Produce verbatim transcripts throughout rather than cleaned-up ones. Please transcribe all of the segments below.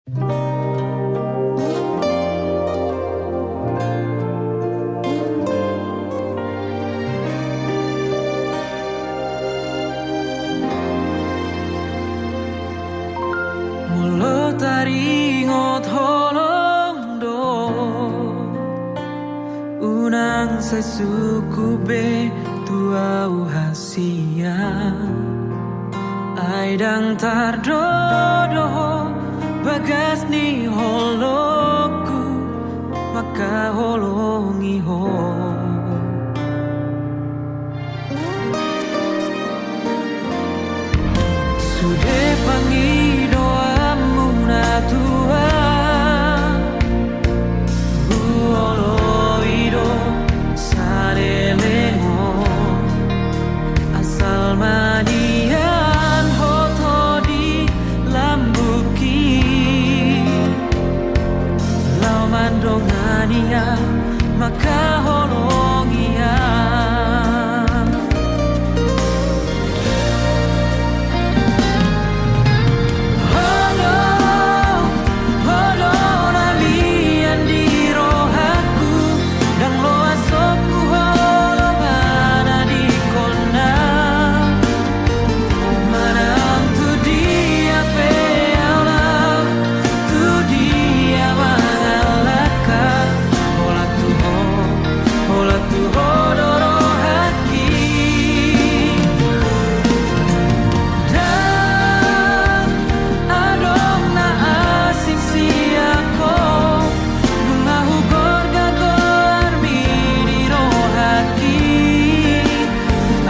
Molo taringot holong do, unang sai sungkun be tu ahu hasian. Ai ndang tardodo bagas ni holongku mangkaholongi ho. Sude pangidoanmuna Tuhan, huoloi do saleleng on, asal manian hot ho di lambungki, laho mandongani ahu mangkaholongi ahu. Ho do, ho do na mian di rohangku, ndang loas songkun ho olo manadingkon na. Manang tu dia pe ahu laho, tu dia mangalangka, holan tu ho, holan tu ho do rohangki. Ndang adong na asing sian ho, nunga hugorga goarmi di rohangki.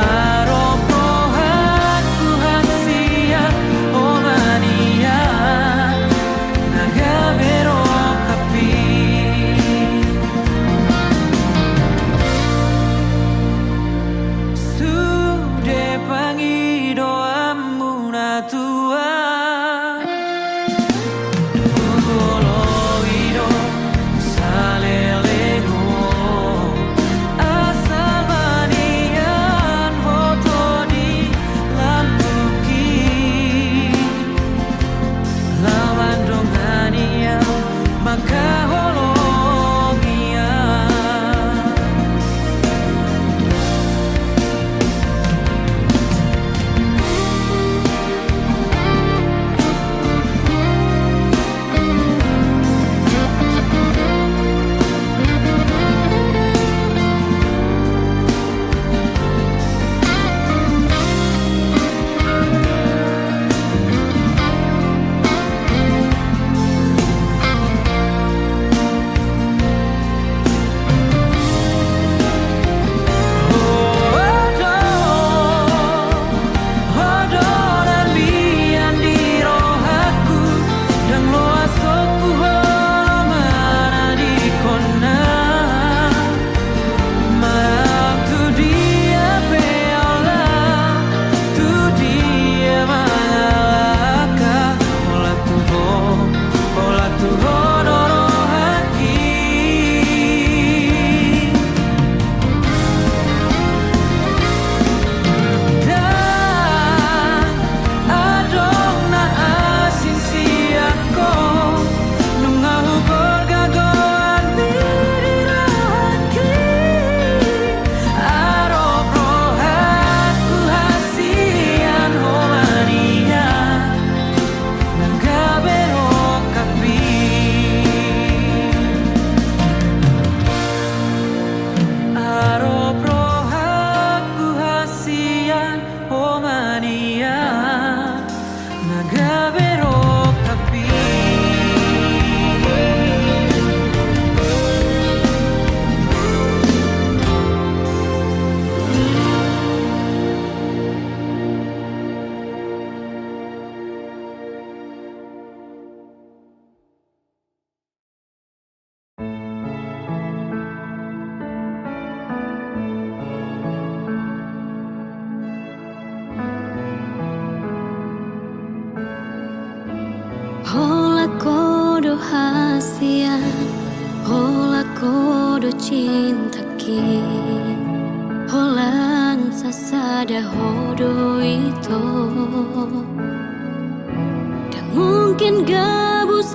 Arop rohangku hasian, ho manian na gabe rongkapmi. Sude pangidoanmuna Tuhan, huoloi do saleleng on, asal manian hot ho di lambungki, laho mandongani ahu mangkaholongi ahu. Ho do na mian di rohangku, ndang loas songkun ho olo manadingkon na. Manang tu dia pe ahu laho, tu dia mangalangka, holan tu ho, holan tu ho do rohangki. Ndang adong na asing sian ho, nunga hugorga goarmi di rohangki. Arop rohangku hasian, ho manian na gabe rongkapmi. Arop rohangku hasian, ho manian na gabe rongkapmi. Holan ho do hasian, holan ho do cintaki, holan sasada ho do ito. Ndang mungkin gabus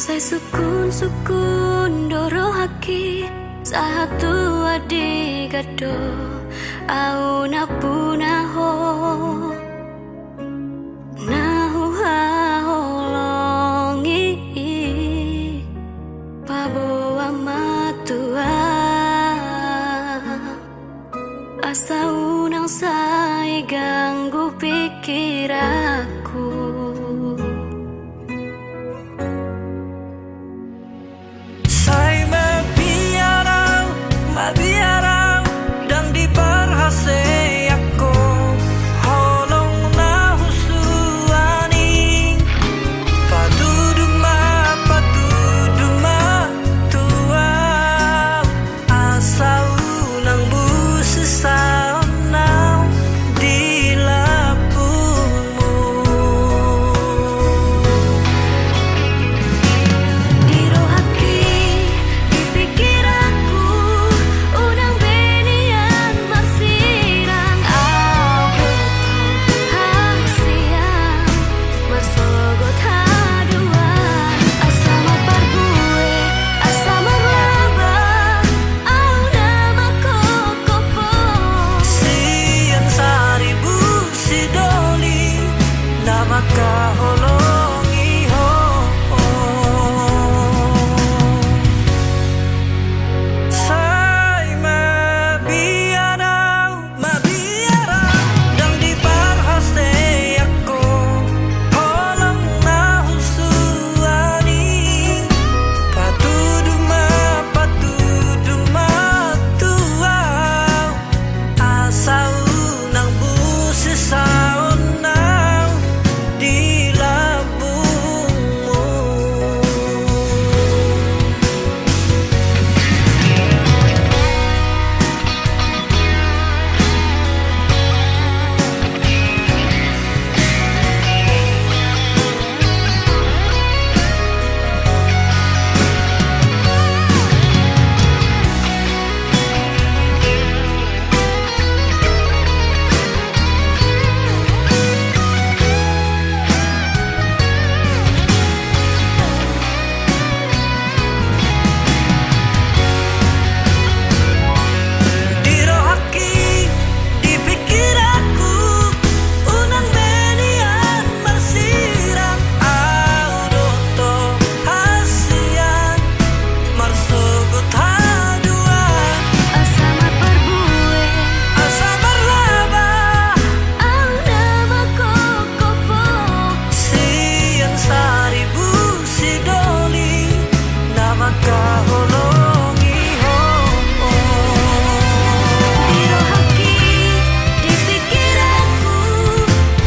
Sai sungkun-sungkun do rohangki, sahat tu andigan do ahu na punaho. Na huhaholongi i, paboa ma tu ahu, asa unang sai ganggu pikiranku. Sai mabiar ahu, mabiar ahu, ndang diparhaseang ho holong na husuan i. Patudu ma, patudu ma tu ahu, asa unang busisaon ahu di lambungmu. Di rohangki, di pikiranku, unang be nian marsirang, ahu do hasian marsogot haduan. Asa marparbue, asa marlaba, ahu na mangkopkop ho. Sian saribu sidoli na mangkaholongi ho. Sai mabiar ahu, mabiar ahu, ndang diparhaseang ho holong na husuan i. Patudu ma, patudu ma tu ahu, asa unang busisaon ahu di lambungmu. Di rohangki, di pikiranku, unang be nian marsirang, ahu do tong hasian marsogot haduan. Asa marparbue, asa marlaba, ahu na mangkopkop ho. Sian saribu sidoli na mangkaholongi ho. Di rohangki, di pikiranku,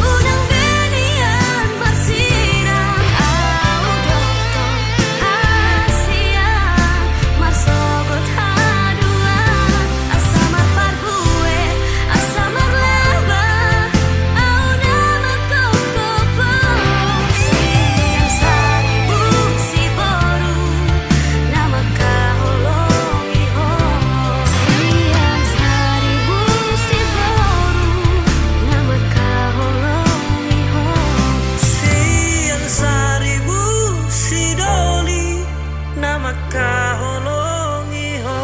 unang be nian marsirang, ahu do tong hasian marsogot haduan. Asa marparbue, asa marlaba, ahu na mangkopkop ho. Sian saribu siboru na mangkaholongi ho. Sian saribu siboru na mangkaholongi ho. Sian saribu sidoli na mangkaholongi ho.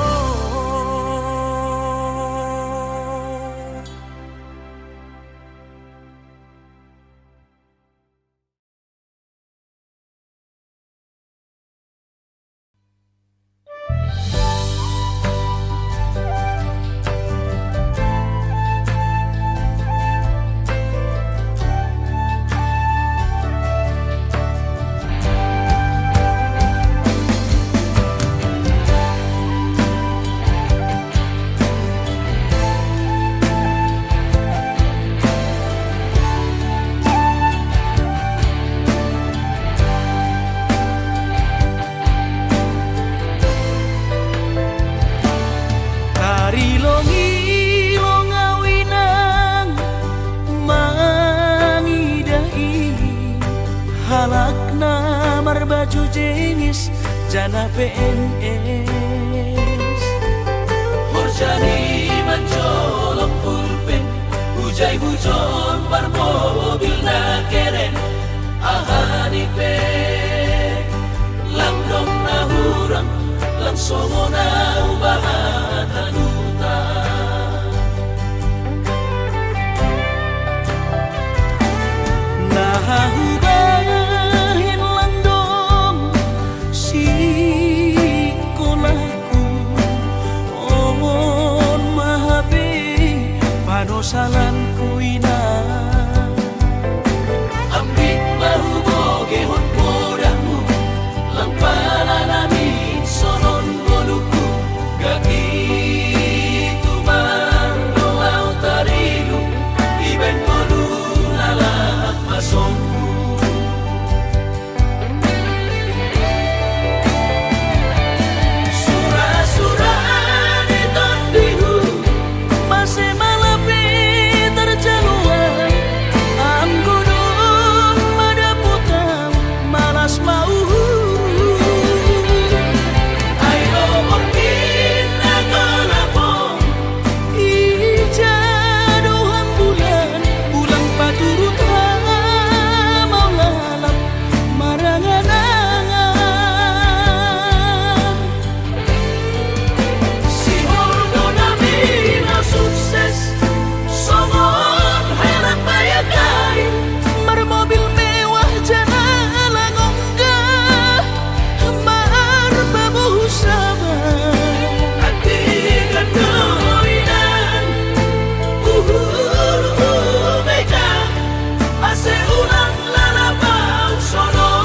Tarilongilong ahu inang mangida i, halak na marbaju jeans jala P N S. Horjani manjolop pulpen, hujai hujon parmobil na keren. Aha ni pe, la Salanku inang. Ambit ma hubogehon godangmu, lang pala nami sonon ngolungku, gati tumang do ahu tarilu, dibaen ngolu na laho pasombu. Sura-sura ni tondihu, mase malap i tarjalo ahu, anggo dung madapot ahu, malas ma uhurhu. Ai do borngin na golap on, ija do hambulan, ulang paturut hamaol lam marangan-angan. Sihol do nami na sukses, songon halak bayangkai, marmobil mewah jala ongga, marpabohus abang. Antikan do inang, uhurhu mega, ase ulang lalap ahu sonon.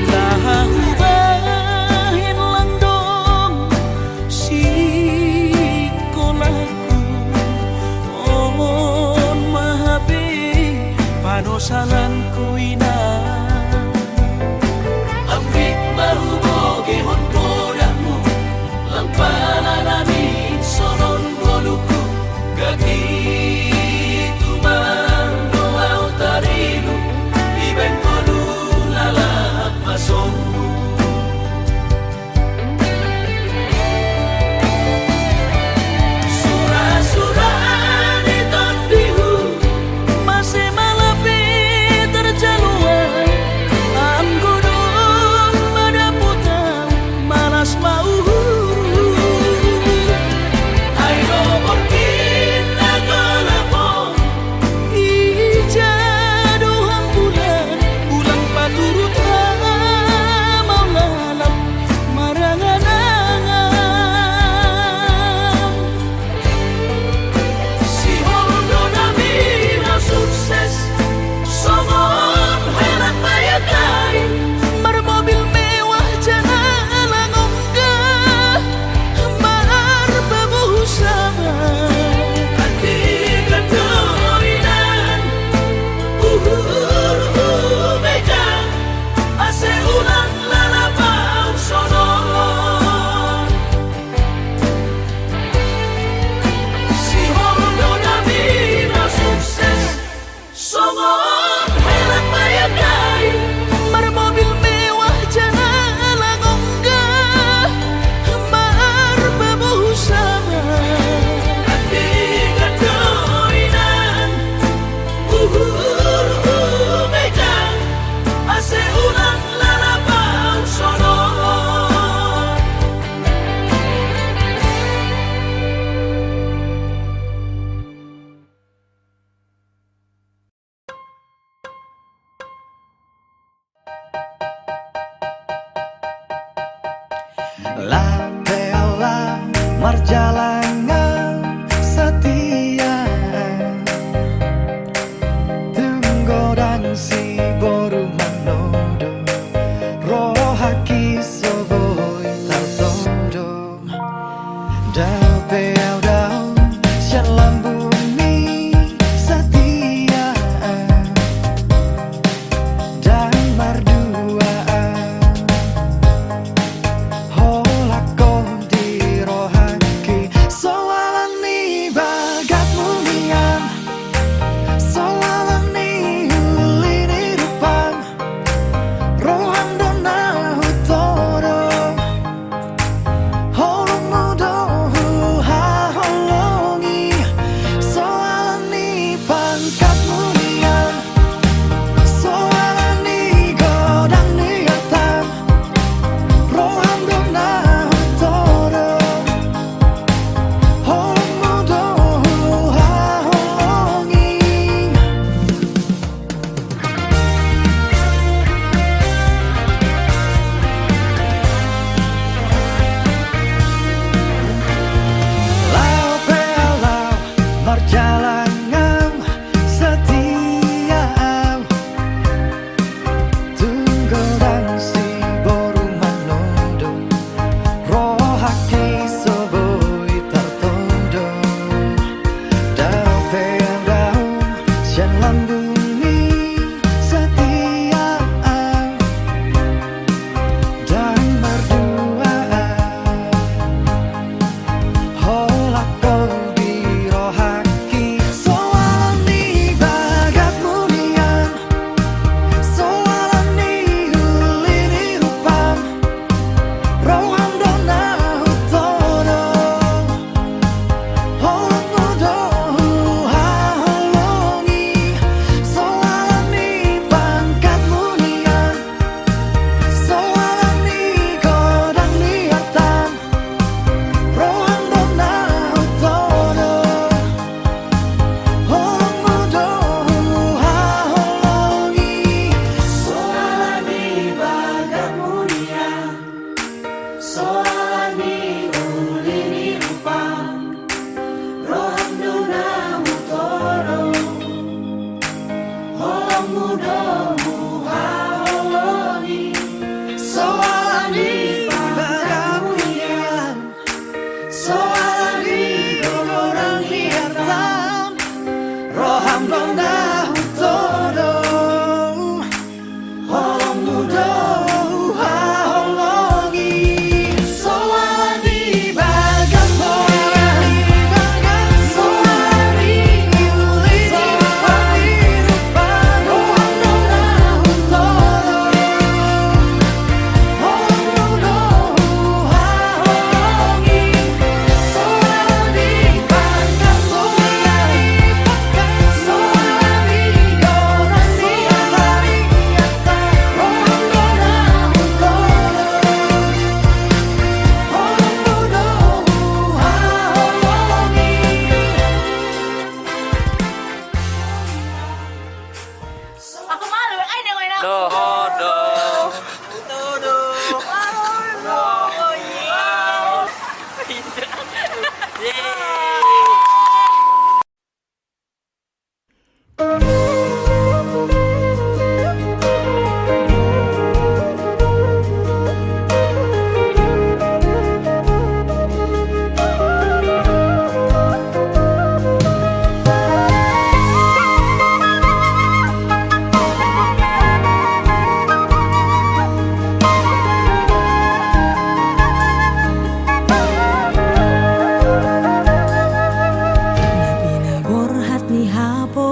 Ndang hubahen lang dong sikolahku, on ma hape panosalanku inang. Ambit ma hubogehon godangmu, lang pala nami sonon ngolungku, gati tumang do ahu tarilu, dibaen ngolu na laho pasombu. Sura-sura ni tondihu, mase malap i tarjalo ahu, anggo dung madapot ahu, malas ma uhurhu. Ai do borngin na golap on, ija do hambulan, ulang paturut hamaol lam marangan-angan. Sihol do nami na sukses, songon halak bayangkai, marmobil mewah jala ongga, marpabohus abang. Antikan do inang, uhurhu mega, ase ulang lalap ahu sonon. Sihol do nami na sukses, songon halak bayangkai, marmobil mewah jala ongga, marpabohus abang. Antikan do inang, uhurhu mega, ase ulang lalap ahu sonon. Lape lam marjalangan satia, tung godang si boru manodo, rohangki so boi tartodo. Dope au dao sian lambung ni satia, dang marduaan. Holangkon di rohangki,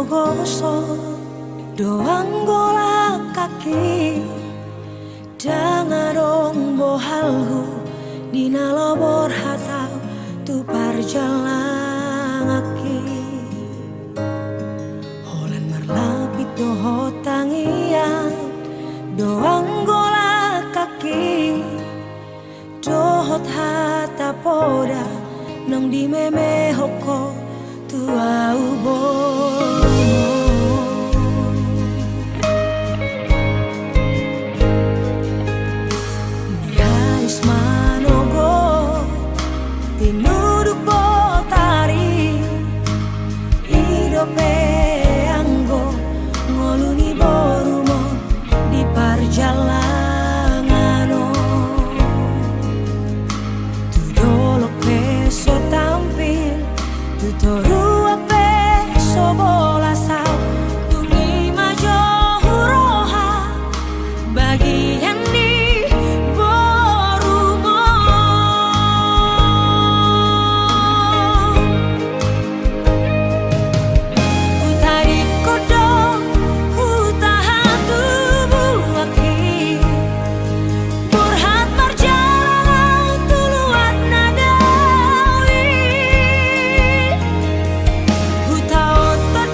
Gosok do anggo langkangki, ndang adong bohalhu di na lomo borhat ahu tu parjalanganki. Holan marlapik dohot tangiang do anggo langkangki, dohot hata poda naung dimemehon ho tu ahu borumon. Ni hais manogot tinuduk botari, i dope anggo ngolu ni borumon di parjalangan on. Tu dolok pe so tampil, tu toruan pe so bolas ahu, dung i ma jo huroha bagian ni borumon. Hutadingkon do huta hatubuanki, borhat marjalang ahu tu luat na dao i. Hutaothon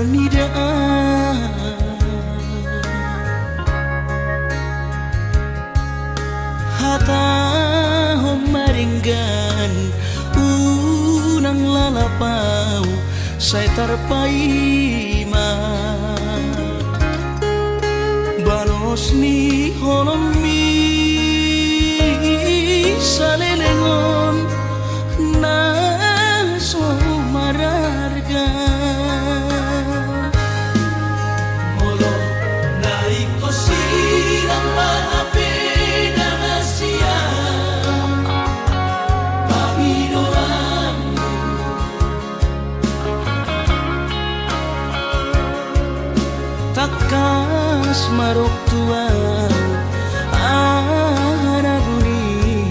Nida. Hatahon ma denggan, unang lalap ahu sai tarpaima. Balos ni holongmi saleleng on na so mararga. Molo na ingkon sirang ma hape dang hasian pangidoanmu. Tangkas ma dok tu ahu aha na dungkon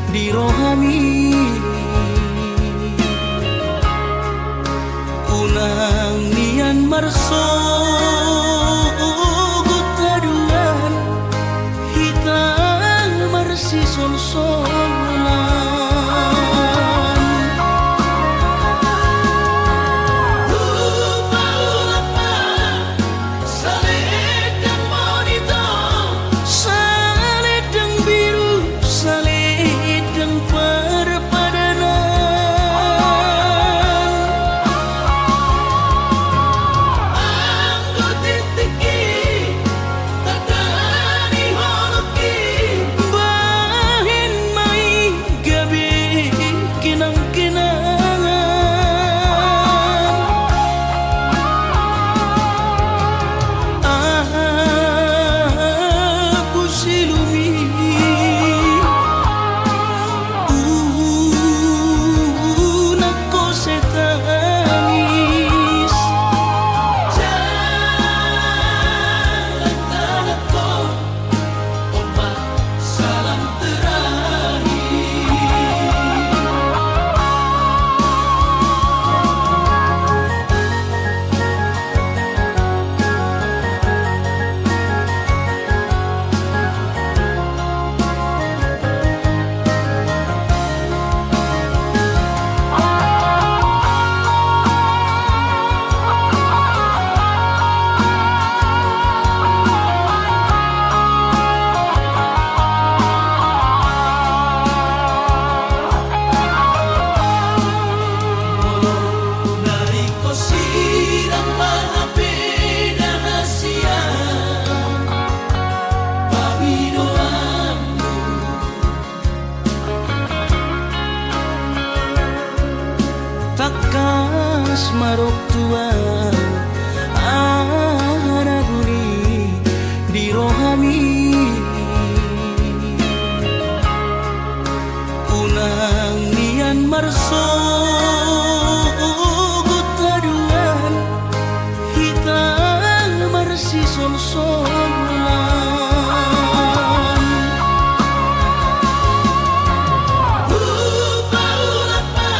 di rohami. Unang nian marsogot haduan hita marsisolsolan. Hupaulak ma saleleng monitor, saleleng biru, saleleng parpadanan. Anggo tingtingki tanda ni holongki, bahen ma i gabe kenangkenangan. Ahu silumi, unang ho sai tangis. Jalan tangan ko. Tangkas ma dok tu ahu aha na dungkon di rohami. Unang nian marsogot haduan hita marsisolsolan. Hupaulak ma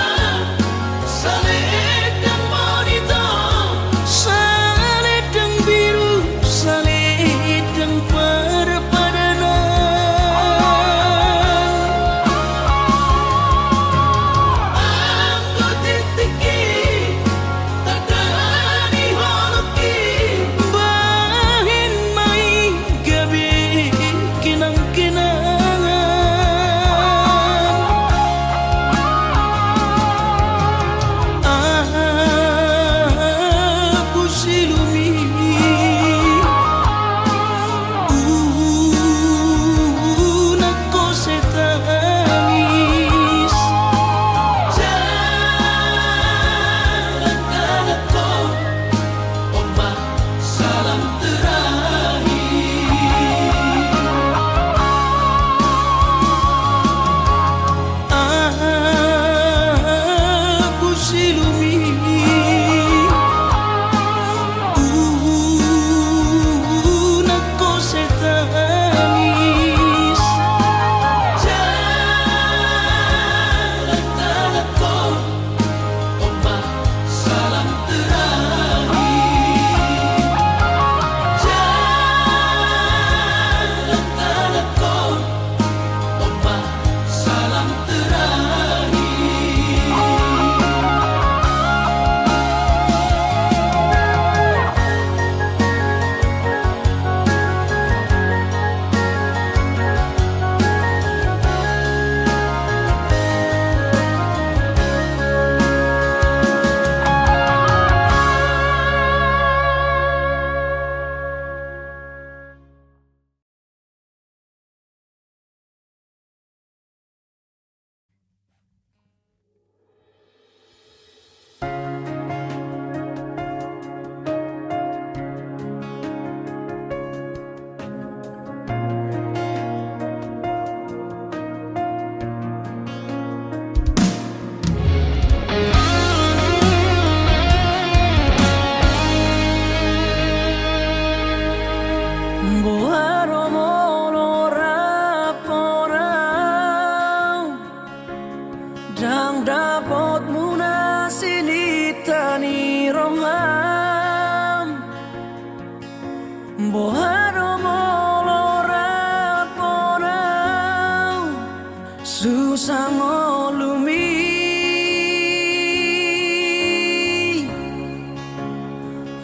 saleleng monitor, saleleng biru, saleleng parpadanan. Sininta ni roham, boha do molo rap on au, susa ngolumi.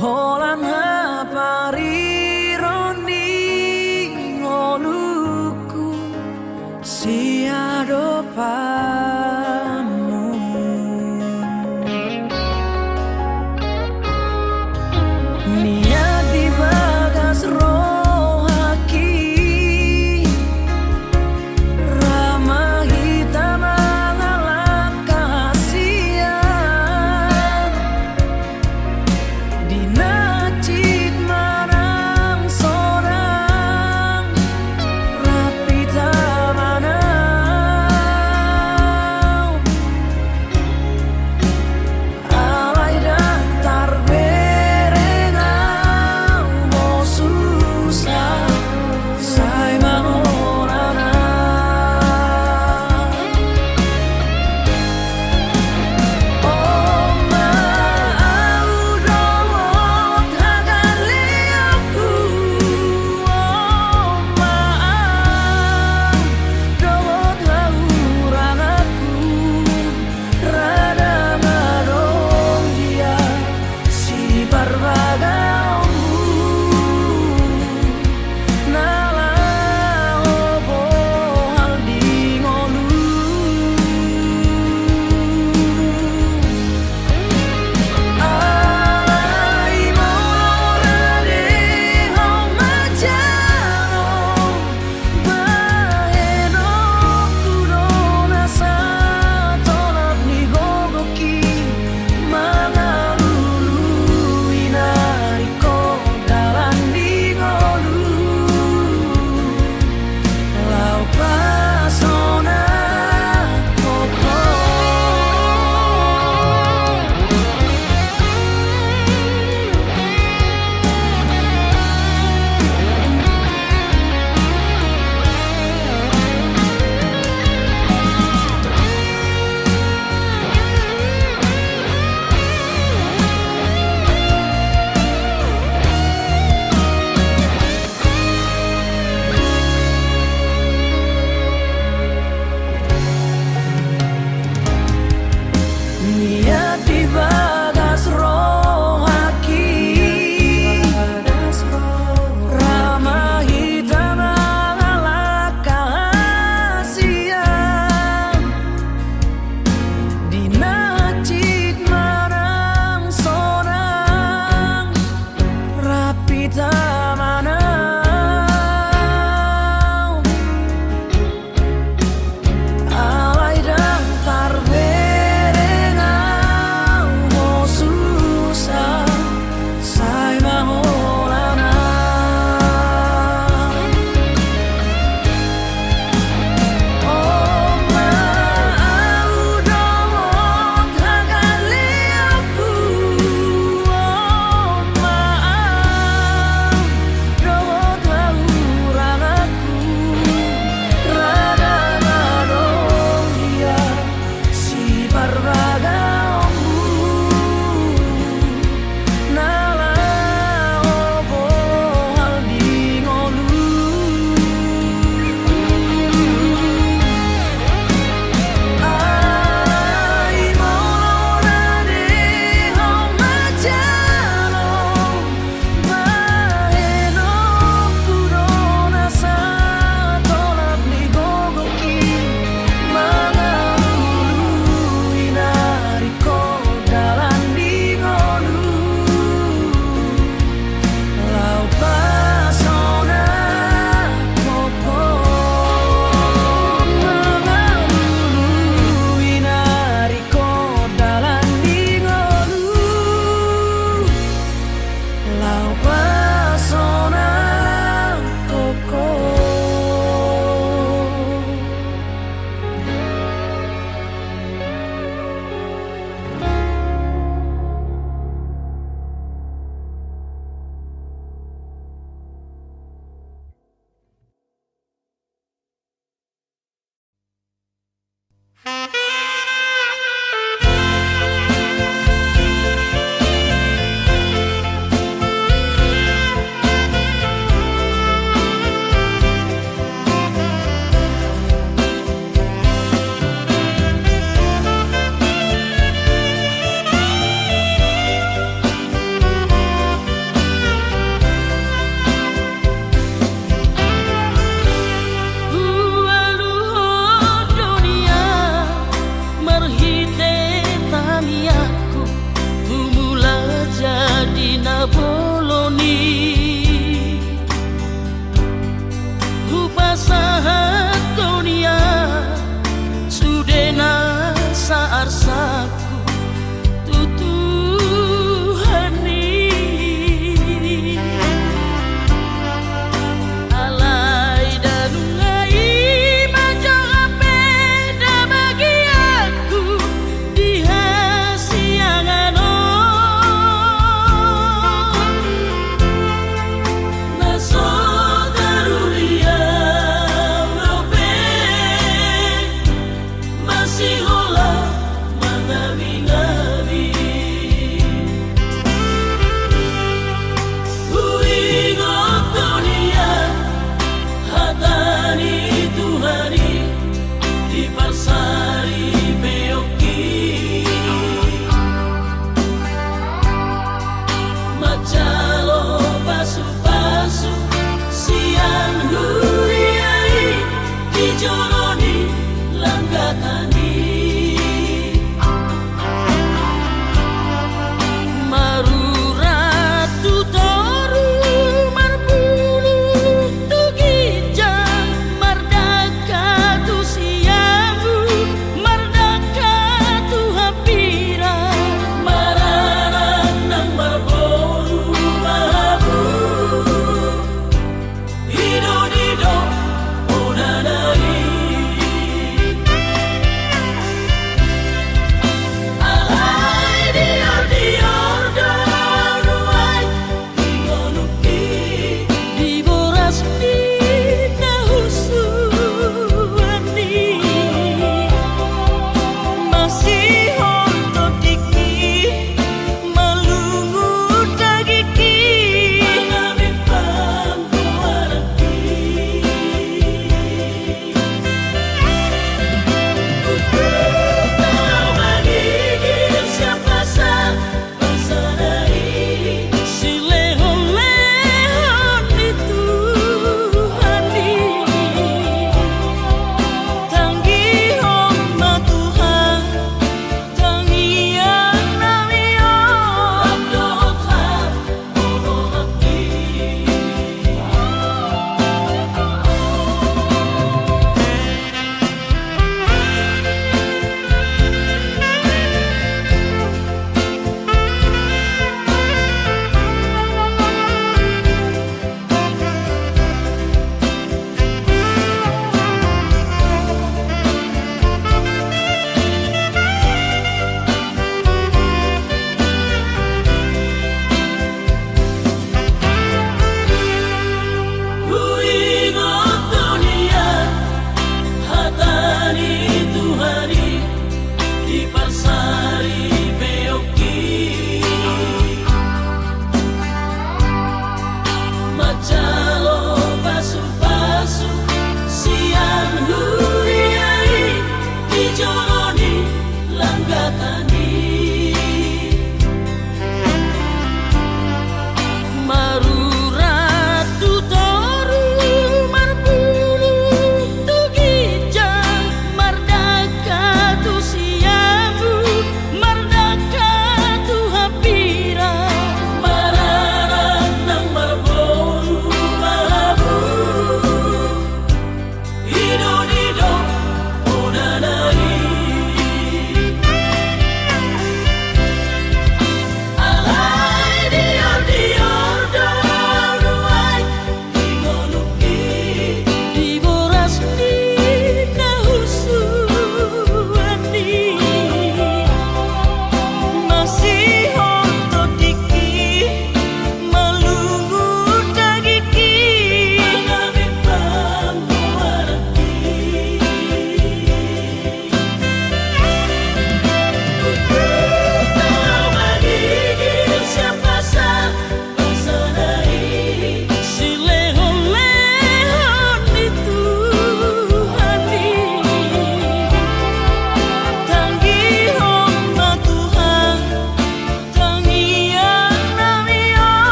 Holan hapariro ni ngolungku siadopanmu. Nian di bagas ro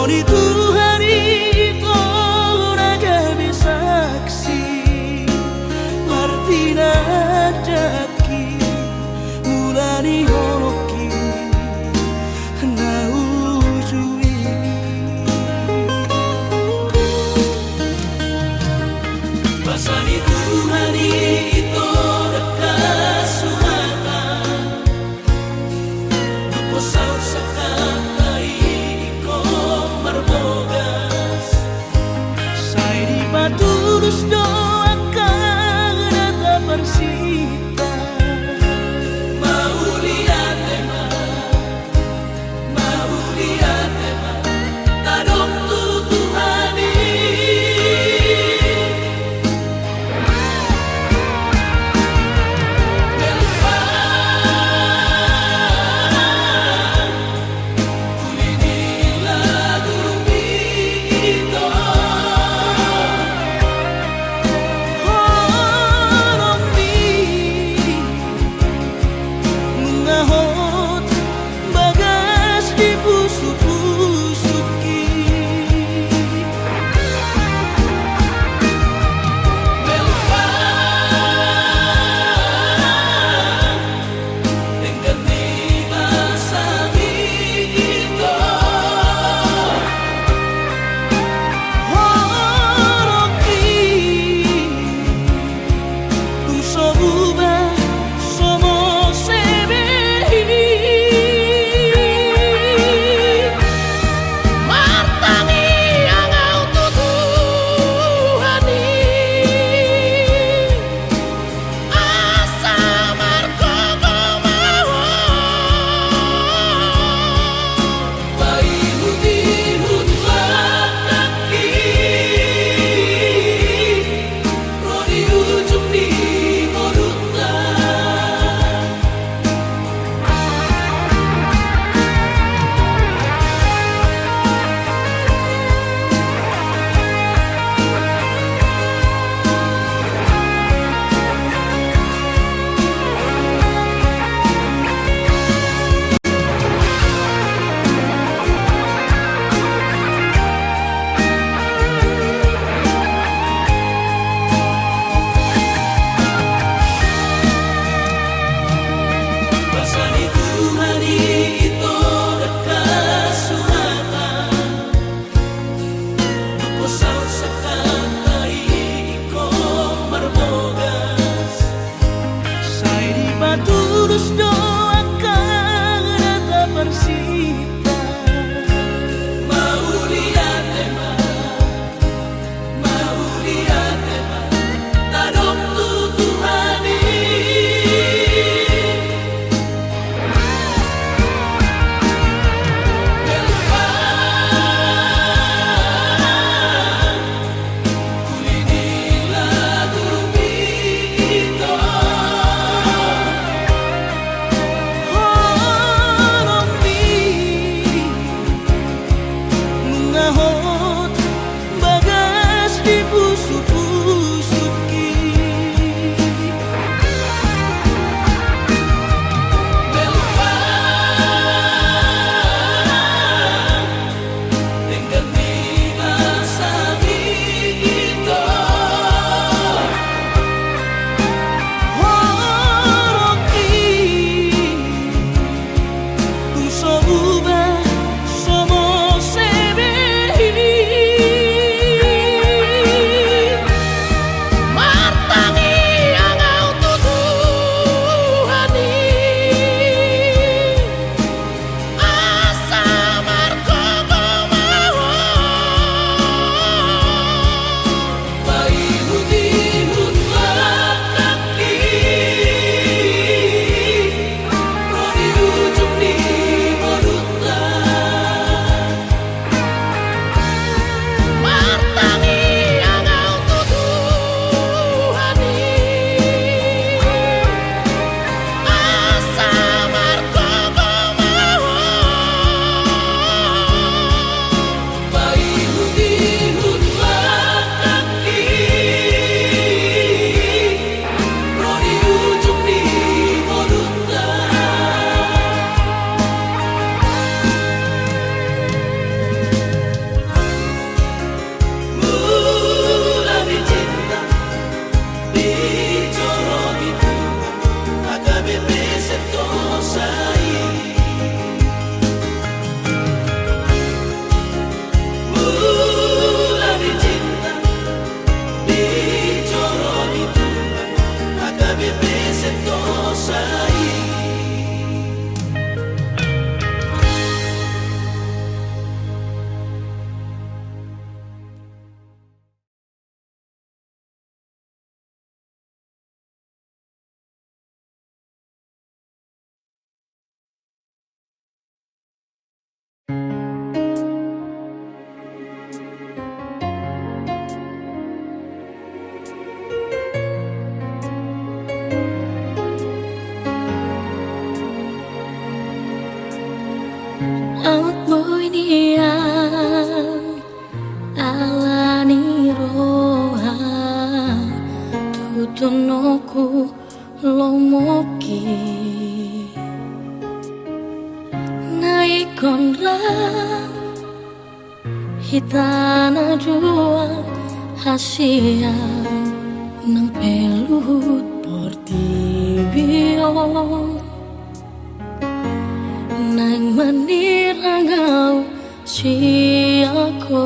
Di Tuhan i ito na gabe saksi, martinandak i mula ni holongki na uju i. Basa ni Tuhan i ito dangka sumata. Dung saut sangkap ai ingkon marbogas. Sai dipatulus do angka na taparsinta. Mauliate ma, mauliate ma, tadok tu Tuhan i. Nunga hot bagas di pusuk-pusukki. Denggan ni basa i ito. Holongki. Tung so bubar, so mose be i. Martangiang ahu tu Tuhan i. Asa margogo ma ho. Paihut-ihut langkangki. Ro di ujung ni ngolunta. Basa ni Tuhan i ito dangka sumata. Dung saut sangkap ai ingkon marbogas. Sai dipatulus do angka na taparsinta. Mauliate ma, mauliate ma, tadok tu Tuhan i. Nunga hot bagas di pusuk-pusukki. Denggan ni basa i ito. Holongki. Tung so bubar, so mose be i. Martangiang ahu tu Tuhan i. Asa margogo ma ho. Paihut-ihut langkangki. Ro di ujung ni ngolunta. Aut boi nian ala ni roha tutu nongku lomoki. Na ingkon ra hita na dua hasian nang pe luhut portibi on. Naeng manirang au sian ho.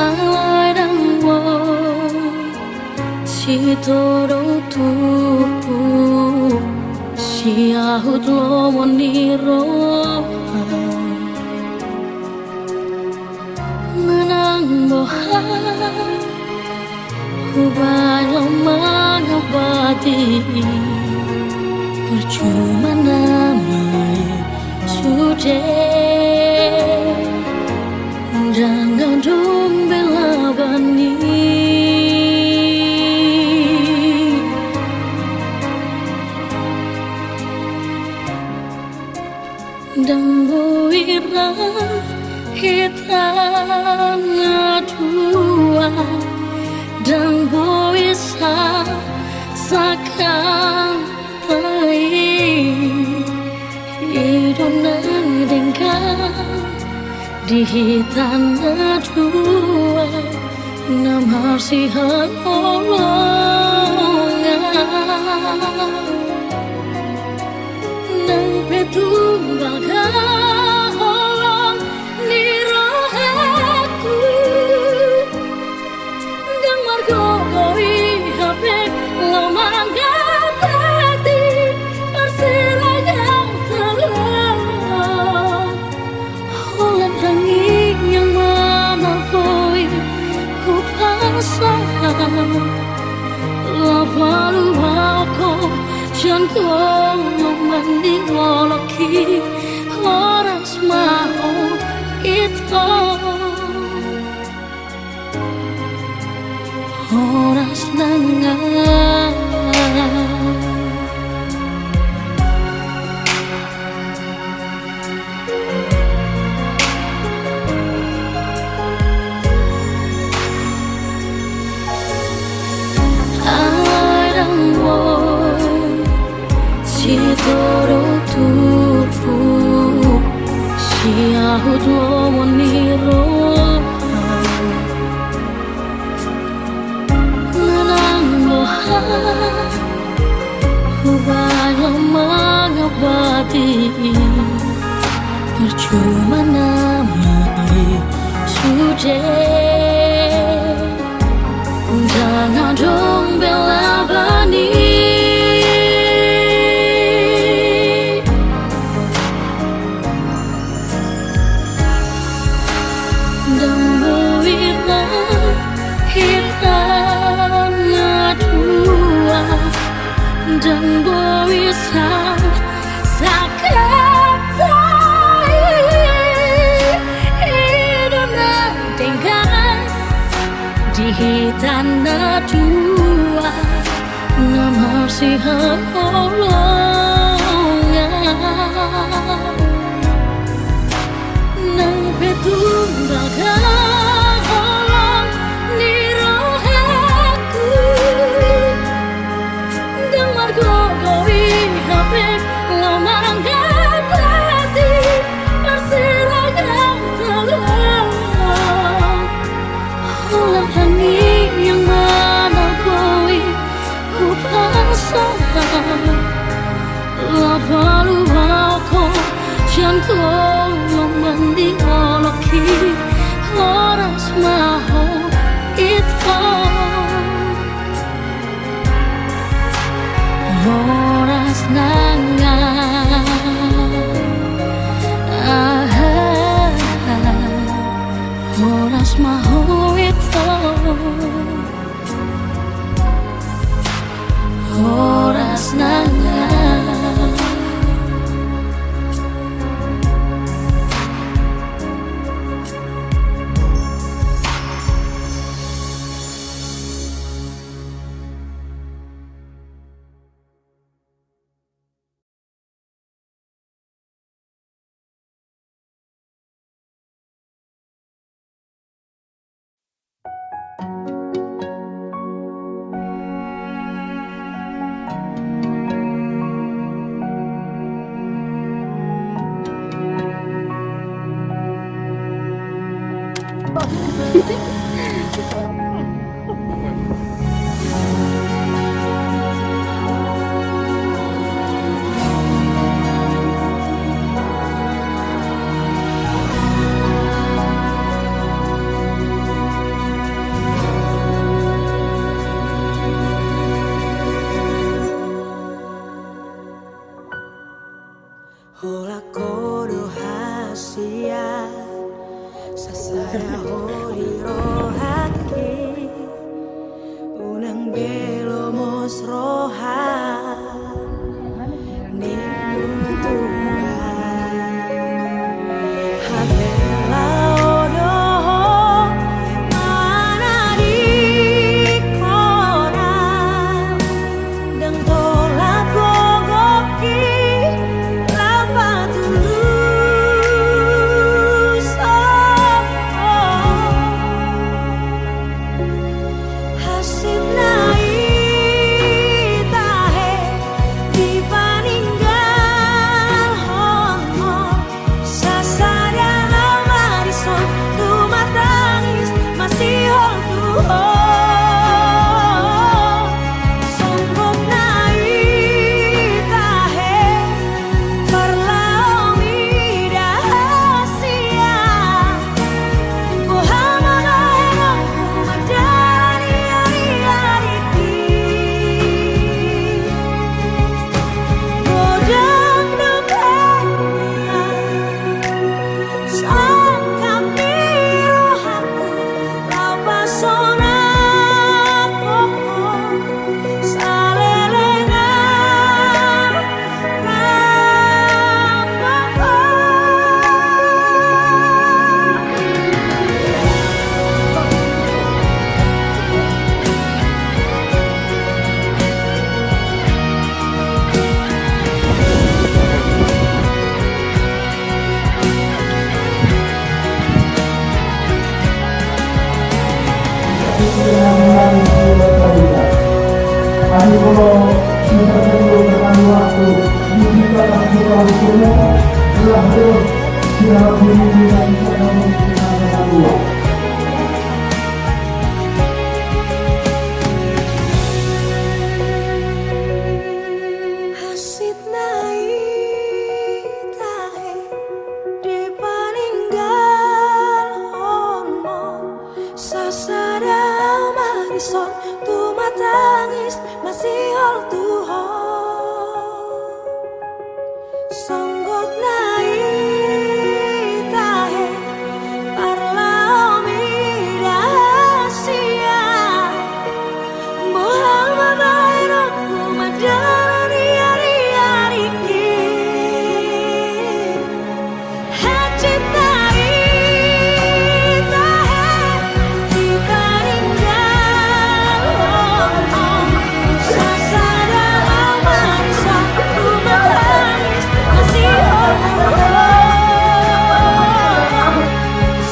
Alai ndang boi sitodong tubu siahut lomo ni roha. Manang boha hubaen lam mangabati, percuma nama i sude, ndang adong be labana i. Ndang boi ra hita na dua, ndang boi sa sakata i. I do na denggan di hita na dua na marsihaholongan. Nang pe tung balga holong ni rohangku, ndang margogo i hape laho manggabati parserahan tolong. Holan tangiang ma na boi hupasahat, laho paluahon ho sian holong ni olok i. Horas ma ho ito. Horas nang aha. Alai ndang boi sitodong tubu siahut lomo ni roha. Manang boha hubaen lam mangabati, percuma nama i sude, ndang adong be labana i. Ndang boi ra hita na dua, ndang boi sa sakata i. I do na denggan di hita na dua na marsihaholongan. Nang pe tung balga holong ni rohangku, ndang margogo i hape laho manggabati parserahan tolong. Holan tangiang ma na boi hupasahat, laho paluahon ho sian holong ni olok i. Horas ma ho ito. Horas nang aha. Horas ma ho ito. Horas nang aha. Holan ho do hasian, sasada ho di rohangki, unang be lomos roha ni Tuhan. Hata laho do ho manadingkon au, ndang tolap gogongki, laho patulushon ho. Hansit na i tahe, dipaninggalhon ho. Sasada au marison, tumatangis masihol tu ho. Songgop na i tahe, parlao mida hasian. Boha ma bahenonku mandalani ari-ariki? Godang do berniat, sangkap ni rohangku, laho pasonang ho saleleng. Hansit na i tahe, dipaninggalhon ho. Sasada au marison, tumatangis masihol tu ho. Songgop na i tahe, parlao mida hasian. Boha ma bahenonku mandalani ari-ariki? Hansit na i tahe, dipaninggalhon ho. Sasada au marison, tumatangis masihol tu ho.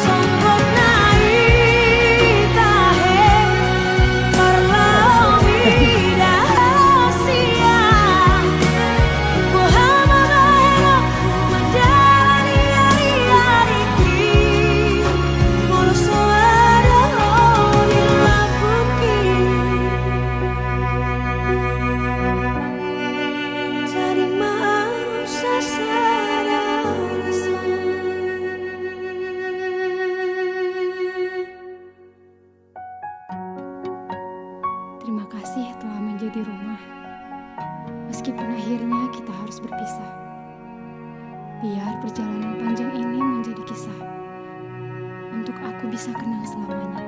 Songgop na i tahe, parlao mida hasian. Boha ma bahenonku mandalani ari-ariki, molo so adong ho di lambungki? Tading ma au sasada au dison. Terima kasih telah menjadi rumah. Meskipun akhirnya kita harus berpisah, biar perjalanan panjang ini menjadi kisah untuk aku bisa kenang selamanya.